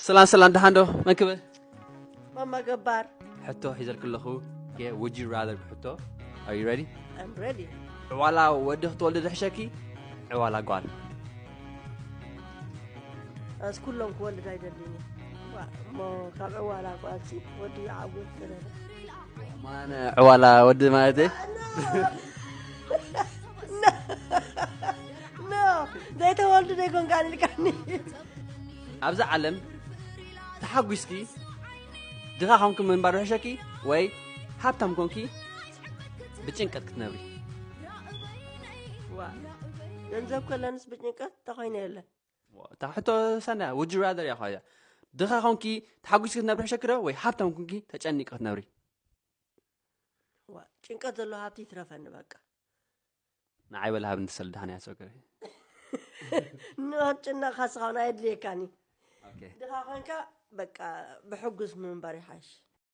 ሰላም ሰላም፣ ደሓን ዶ? መን ክብል? ማማ ገባር። ሕቶ ሒዘልክ ኣለኹ። የ would you rather ሕቶ። Are you ready? I'm ready። ዕዋላ ወዲ ክትወልድ ድሕሸኪ፣ ዕዋላ ጓል? ኣስ ኩሎም ክወልድ ኣይደልን እየ። ዋ፣ እሞ ካብ ዕዋላ ጓልሲ ወዲ ይዓውት ገለ። ማነ ዕዋላ ወዲ ማለት እየ። ኖ ዘይተወልዱ ዘይኮንካ ኢልካኒ። ኣብዚ ዓለም ተሓጒስኪ ድኻ ኮንኪ ምንባር ይሕሸኪ ወይ ሃብታም ኮንኪ ብጭንቀት ክትነብሪ? ዋ፣ ገንዘብ ከለንስ ብጭንቀት ተኾይነ የለን። እታ ሕቶ ሰናያ ውጅ ራደር እያ ኳያ። ድኻ ኮንኪ ተሓጒስኪ ክትነብሪ ይሕሸኪ ዶ ወይ ሃብታም ኮንኪ ተጨኒቂ ክትነብሪ? ዋ፣ ጭንቀት ዘሎ ሃብቲ ይትረፈኒ በቃ። ንዓይ በላ ሃብኒ ሰልድሃን እያ ሶገሪ። ንክትጭነቕ ካስኻ እውን ኣየድልየካኒ። ድኻ ኮንካ በቃ ብሕጉስ ምንባር ይሓሽ።